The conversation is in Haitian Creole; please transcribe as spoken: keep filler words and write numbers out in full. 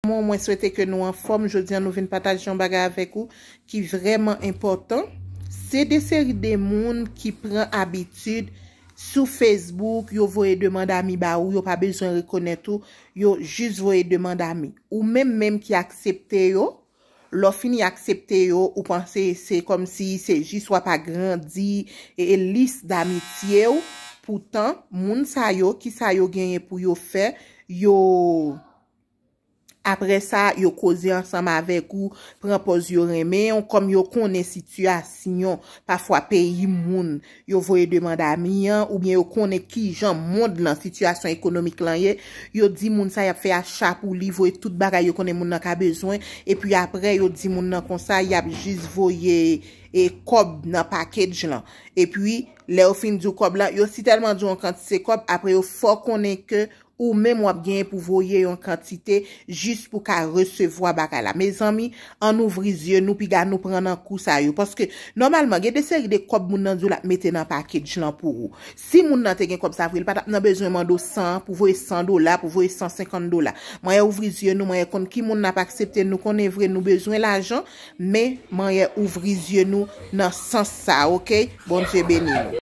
Mwen, mwen swete ke nou anfòm. Jodi a, nou vin pataje yon bagay avèk ou ki vrèman enpòtan. Se de seri de moun ki pran abitid sou Facebook, yo voye demann ami ba ou, yo pa bezwen rekonèt ou, yo jis voye demann ami. Ou menm menm ki aksepte yo, lè w fini aksepte yo, ou panse se kòmsi se jis w ap agrandi e, e lis damitye w. Poutan, moun sa yo, ki sa yo genyen pou yo fè, yo Apre sa, yo koze ansanm avèk ou, pran pòz yo renmen w, kòm yo konnen sitiyasyon, pafwa peyi moun, yo voye demann ami an, oubyen yo konnen kijan mond lan, sitiyasyon ekonomik lan ye, yo di moun sa y ap fè acha pou li, voye tout bagay yo konnen moun nan ka bezwen, epi apre, yo di moun nan konsa, y ap jis voye e kòb nan package lan. Epi, lè yo fin di w kòb lan, yo sitèlman di w yon kantite kòb, apre yo fè w konnen ke ou menm w ap genyen pou voye yon kantite jis pou ka resevwa bagay la. Mezanmi, ann ouvri zye nou, piga nou pran nan kou sa yo. Paske, nòmalman, gen de seri de kòb moun nan di w l ap mete nan package lan pou ou. Si moun nan te gen kòb sa vre, li pa t ap nan bezwen mande w san pou voye san dola, pou voye san senkant dola. Mwen ouvri zye nou, mwen konn ki moun n ap aksepte, nou konnen vre nou bezwen lajan, men mwen ouvri zye nou nan sans sa, oke? Bondye beni nou.